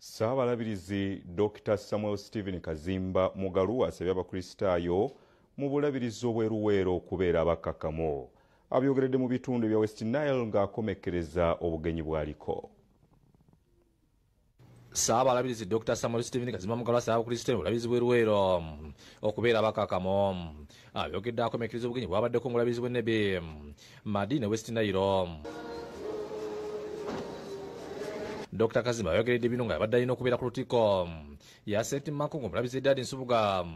Ssaabalabirizi Dr. Samuel Stephen Kazimba Mugalu asabye Abakristaayo mu bulabirizi obw'e Luweero okubeera abakkakkamu. Abyogeredde mu bitundu ebya West Nile ng'akomekkereza obugenyi bw'aliko. Ssaabalabirizi Dr. Samuel Stephen Kazimba Mugalu asabye Abakristaayo mu bulabirizi bw'e Luweero okubeera abakkakkamu. Abyogedde akomekkereza obugenyi bw'abaddeko mu bulabirizi bw'e Nebbi, Madi ne West Nile. Dr. Kazimba ayogeredde bino nga abadde alina okubeera ku lutikko ya St. Mark ng'omulabirizi Eddard Nsubuga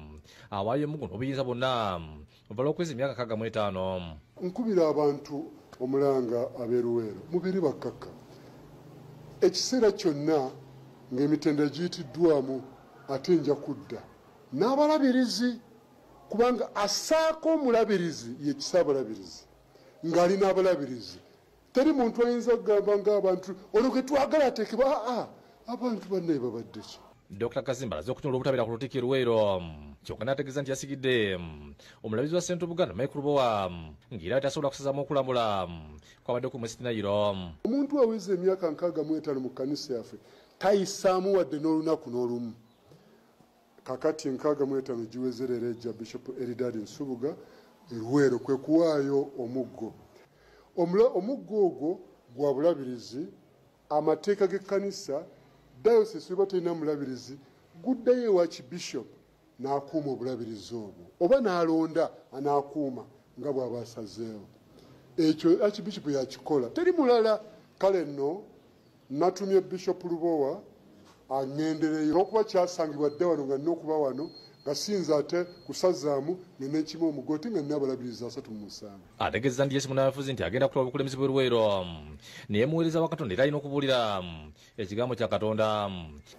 awaayo omuguno n'obuyinza bwonna oluvannyuma lw'okweza emyaka 65. Nkubira abantu omulanga ab'e Luweero mubeere bakkakkamu ekiseera kyonna ng'emitendera giyitiddwamu, ate nja kudda n'abalabirizi, kubanga assaako omulabirizi ye kisaabalabirizi ng'ali n'abalabirizi. Teri muntu ayinza kugamba ng'abantu olwo ge twagala ateekebwa aa abantu bannaye babadde ki. Dr. Kazimba alaze okutunula obutabeera ku lutikko e Luweero, kyokka n'ategeeza nti yasigidde omulabirizi wa Central Buganda Michael Lubowa ng'era tasobola kusazaamu okulambula kwabadde ku West Nile. Omuntu aweza emyaka 65 mu kkanisa yaffe tayisaamu wadde n'olunaku n'olumu. Kakati 65 giweze leero ejja Bishop Eridad Nsubuga e Luweero kwe kuwaayo omuggo. Omuggo ogwo gwa bulabirizi, amateeka g'ekkanisa, diocese weba terina mulabirizi, guddayo ewa Archbishop n'akuuma obulabirizi obwo oba n'alonda anaakuuma nga bw'aba asazeewo. Ekyo Archbishop yakikola, teri mulala. Kale nno natumye Bishop Lubowa aŋŋendereyo, olw'okuba kyasangibwa dda wano nga nnina okuba wano, nga siyinza ate kusazaamu ngende nkima omugoti nga nnina abalabirizi 37. Ategeeza nti Yesu munnabufuzi nti agenda kutwala obukulembeze bw'e Luweero, naye muweereza wa Katonda era alina okubuulira ekigambo kya Katonda.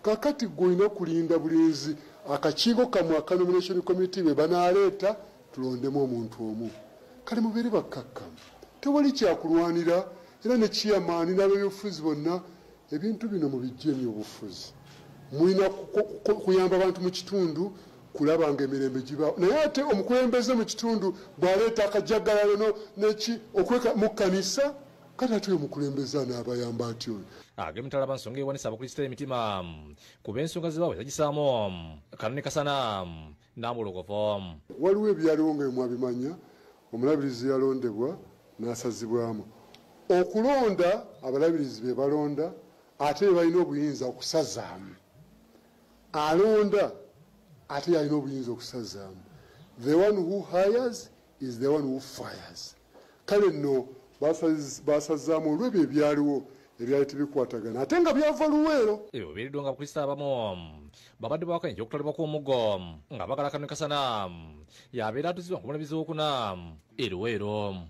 Kakati ggwe olina kulinda bulinzi akakiiko kammwe aka nomination committee bwe banaaleeta tulondemu omuntu omu. Kale mubeere bakkakkamu, tewali kyakulwanira, era ne chairman n'ab'ebyobufuzi bonna ebintu bino mubijje ebyobufuzi. Mulina kuyamba abantu mu kitundu kulaba nga emirembe gibaawo, naye ate omukulembeze mu kitundu bw'aleeta akajagalalo neki okweka mu kkanisa, kati ate oyo omukulembeze anaabayamba atya oyo? Agemutalaba nsonga ewanisa Abakristaayo emitima kuba ensonga zibaabwe zagisaamu Kanoni Kasana n'Ambulogofo. Waliwo ebyaliwo nga mwabimanya, omulabirizi yalondebwa n'asazibwamu. Okulonda abalabirizi be balonda, ate be balina obuyinza okusazaamu. Alonda ate yalina obuyinza okusazaamu. The one who hires is the one who fires. Kale nno basazaamu olw'ebyo ebyaliwo ebyali tebikwatagana ate nga byava Luweero. Ebyo bibeereddwa nga Abakristaayo abamu babadde bawakanya eky'okutwalibwa kw'omuggo nga baagala Kanoni Kasana yabeera atuuzibwa ng'omulabirizi w'okuna e Luweero.